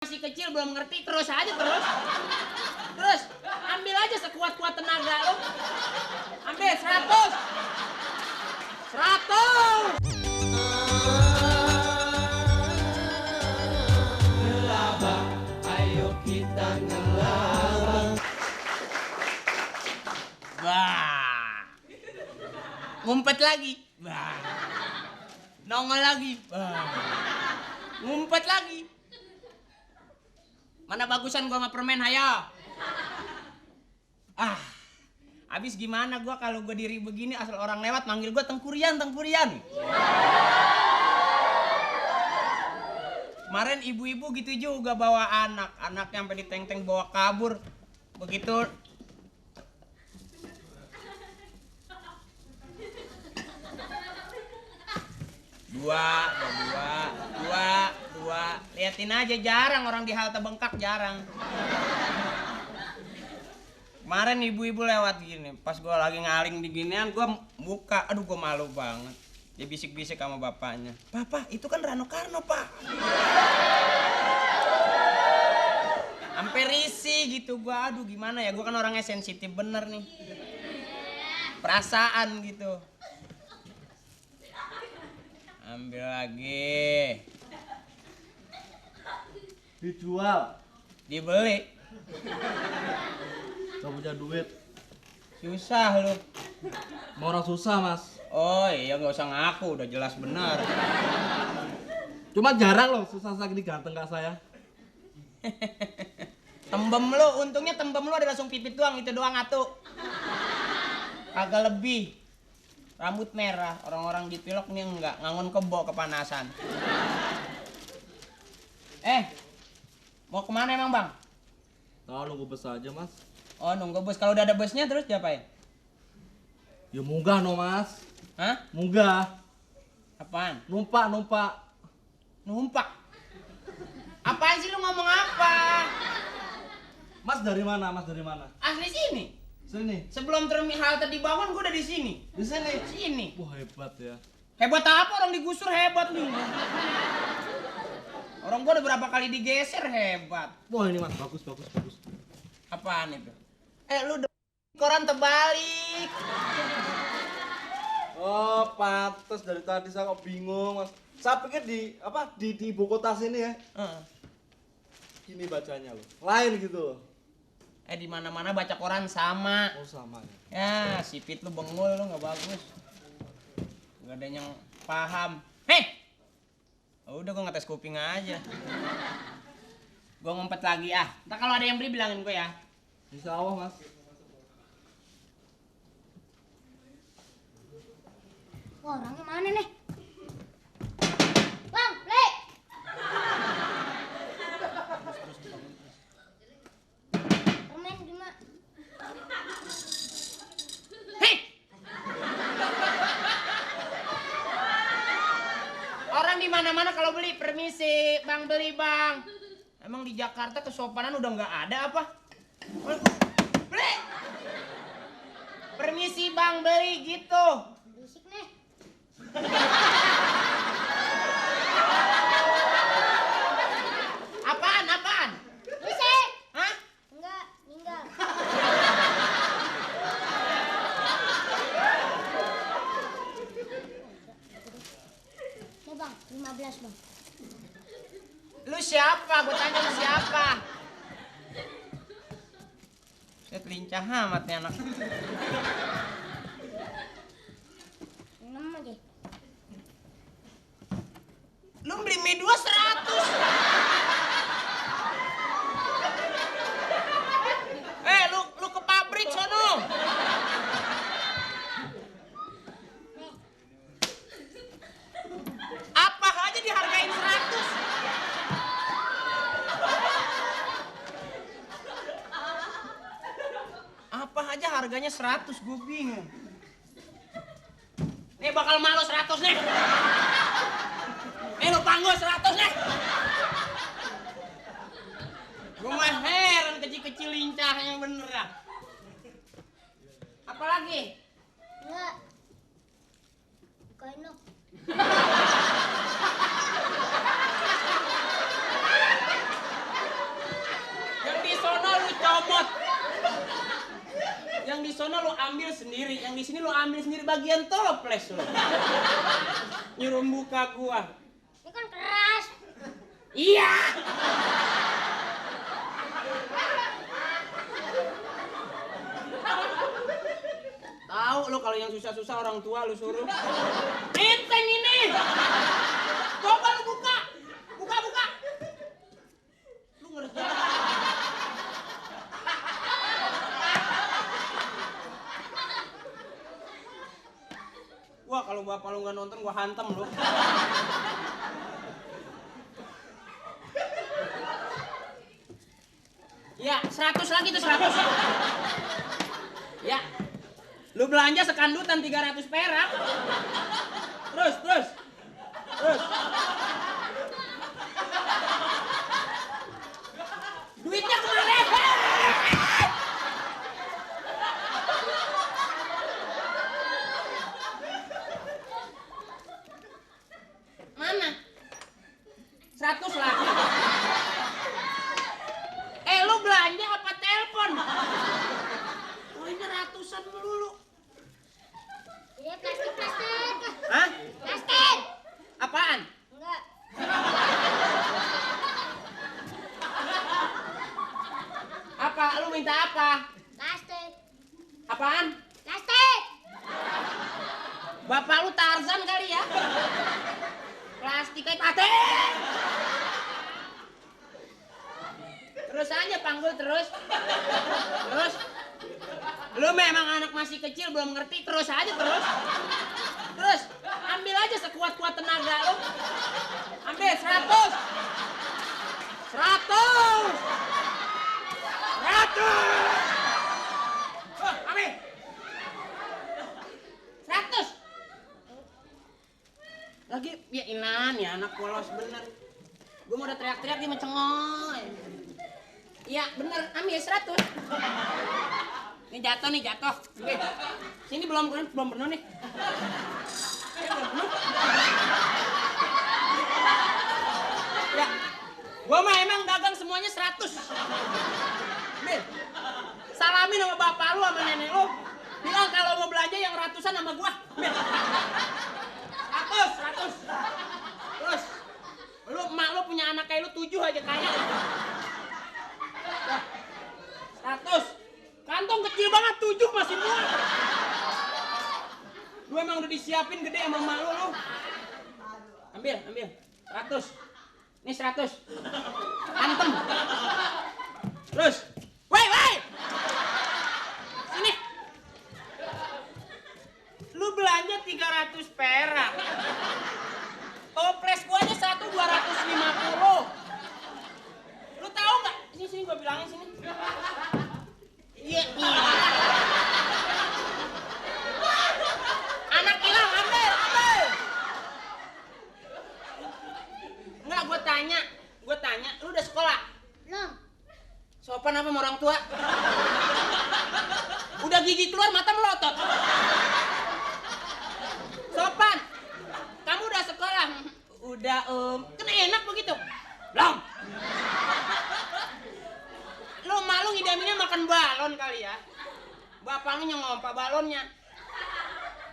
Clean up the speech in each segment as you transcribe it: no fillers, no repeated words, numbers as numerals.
Masih kecil belum ngerti, terus aja terus. Terus ambil aja sekuat-kuat tenaga lo. Ambil 100. 100. Ngelabah, ayo kita ngelabah. Wah. Ngumpet lagi. Wah. Nongol lagi. Wah. Ngumpet lagi. Mana bagusan gua sama permen, hayo. Habis gimana gua kalau gua diri begini asal orang lewat manggil gua Tengkurian. Kemarin ibu-ibu gitu juga bawa anaknya sampai diteng-teng bawa kabur. Begitu dua. Liatin aja, jarang orang di halte bengkak, jarang. Kemarin ibu-ibu lewat gini, pas gue lagi ngaling di ginian, gue buka, aduh gue malu banget. Dia bisik-bisik sama bapaknya, "Papa, itu kan Rano Karno, Pak." Sampai risih gitu gue, aduh gimana ya, gue kan orangnya sensitif bener nih. Perasaan gitu. Ambil lagi. Dijual. Dibeli. Gak punya duit. Susah lu. Mau orang susah, Mas. Oh iya, nggak usah ngaku, udah jelas benar. Cuma jarang loh susah gini ganteng kak saya. Tembem lu, untungnya tembem lu ada langsung pipit doang, itu doang atuh. Kagak lebih. Rambut merah, orang-orang di Pilok nih enggak, ngangon kebo kepanasan. Mau kemana emang, Bang? Tahu nunggu bus aja, Mas. Oh, nunggu bus. Kalau udah ada busnya terus diapain? Ya munggah no, Mas. Hah? Munggah. Apaan? Numpak. Numpak? Apaan sih lu ngomong apa? Mas dari mana? Asli sini. Sini. Sebelum terminal halte dibangun, gua udah di sini. Di sini. Sini. Wah, hebat ya. Hebat apa, orang digusur hebat nih. Orang gua udah berapa kali digeser, hebat. Wah, ini Mas bagus. Apaan itu? Lu udah koran terbalik. Oh, pantes dari tadi saya kok bingung, Mas. Saya pikir di ibu kota sini ya. Gini bacanya loh. Lain gitu loh. Di mana-mana baca koran sama. Oh, sama ya. Ya, sipit lu bengul lu nggak bagus. Gak ada yang paham. Hei! Udah gua ngetes kuping aja. Gua ngumpet lagi ah. Ntar kalau ada yang beli bilangin gua ya. Insya Allah, Mas. Wah, orangnya mana nih? Bang, beli! Permen gimana? Hei! Orang di mana-mana kalau beli permisi, Bang beli, Bang. Emang di Jakarta kesopanan udah nggak ada apa? Beli! Permisi, Bang beli gitu. Berisik nih. Apaan? Berisik! Hah? Enggak, tinggal. Nih bang, 15 bang. Lu siapa? Gue tanya lu siapa? Saya lincah amat nih anak. 6 aja. Lu beli mie 2 100. Lu ke pabrik sono. Apa aja dihargain 100. Apa aja harganya 100, gue bingung. Nih bakal malu 100 nih. Lu panggul 100 nih. Gue mah heran kecil-kecil lincahnya bener ah. Apa lagi? Enggak. Bukain dong. di sono lu ambil sendiri, yang di sini lu ambil sendiri bagian toples lu. Nyuruh buka gua. Ini kan keras. Iya. Tahu lo kalau yang susah-susah orang tua lu suruh. Enteng ini. Coba lu buka. Buka. Lu ngerjain. Wah, kalau bapak lu nggak nonton gua hantem lu. Ya, 100 lagi tuh 100. Ya. Lu belanja sekandutan 300 perak. Terus. Duitnya kemana? Mana? 100 lagi. Lu belanja apa telepon? Oh, ini ratusan melulu. Ini plastik. Hah? Plastik. Apaan? Enggak. Apa? Lu minta apa? Plastik. Apaan? Plastik. Bapak lu Tarzan kali ya? Plastik kayak pate. Terus aja panggul terus. Lu memang anak masih kecil belum ngerti, terus aja terus. Ambil aja sekuat-kuat tenaga lu. Ambil 100. 100. Ambil. 100. Lagi ya inan ya anak polos bener. Gua mau udah teriak-teriak dia mencengoy. Iya bener, ambil 100. Ini jatuh. Oke. Sini belum penuh nih. Belum penuh. Ya, gua mah emang dagang semuanya 100. Ambil. Salamin sama bapak lu sama nenek lu. Bilang kalau mau belanja yang ratusan sama gua. Ambil. 100. Terus. Emak lu punya anak kayak lu 7 aja kaya. 100. Kantong kecil banget 7 masih muat. Lu emang udah disiapin gede sama emak lu. Ambil. 100. Nih 100. Antem. Terus. Woi. Sini. Lu belanja 300 perak. Toples gua aja 1 250. Lu tahu nggak? Sini gua bilangin sini. Iya. Anak hilang, ambil. Enggak, gua tanya, lu udah sekolah? Belum. Sopan apa sama orang tua? Udah gigi keluar, mata melotot. Sopan. Kamu udah sekolah? Udah, Kan enak begitu. Belum. Lu malu ngidaminnya makan balon kali ya? Bapaknya ngompa balonnya.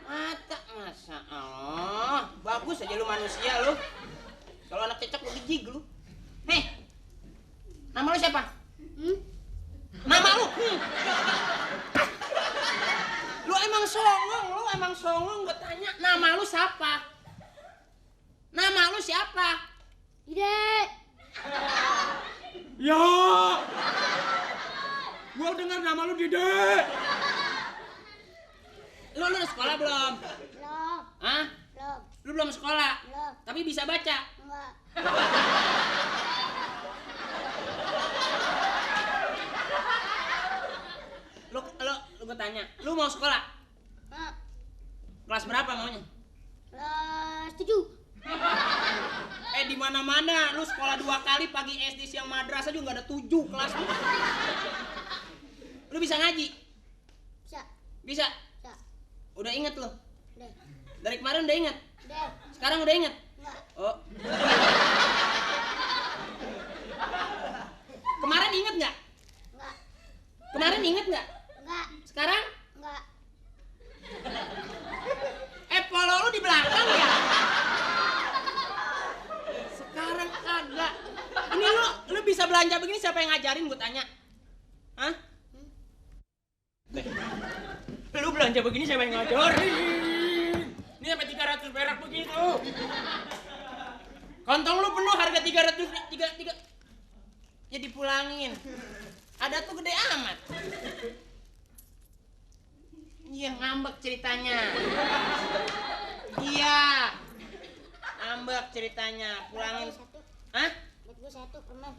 Masa Allah. Bagus aja lu manusia lu. Kalau anak cecak lu gijig lu. Hei. Nama lu siapa? Nama lu? Lu emang songong gua tanya. Nama lu siapa? Nama lu siapa? Ide. Ya. Gua dengar nama lu Dide. Lu udah sekolah belum? Belum. Hah? Belum. Lu belum sekolah? Belum. Tapi bisa baca? Enggak. Lu gua tanya, lu mau sekolah? Enggak. Kelas berapa maunya? Kelas 7. Di mana-mana lu sekolah 2 kali, pagi SD siang madrasah juga nggak ada 7 kelas lu. Lu bisa ngaji? Bisa. Bisa? Bisa. Udah inget lu? Udah. Dari kemarin udah inget? Udah. Sekarang udah inget? Enggak. Oh. Kemarin inget nggak? Enggak. Kemarin inget nggak? Enggak. Sekarang? bisa belanja begini siapa yang ngajarin gue tanya? Hah? Lu belanja begini siapa yang ngajarin? Ini sampai 300 perak begitu. Kantong lu penuh harga 300 ya dipulangin. Ada tuh gede amat. Iya ngambek ceritanya. Iya. Ngambek ceritanya. Pulangin. Satu. Hah? Buat gue satu permen.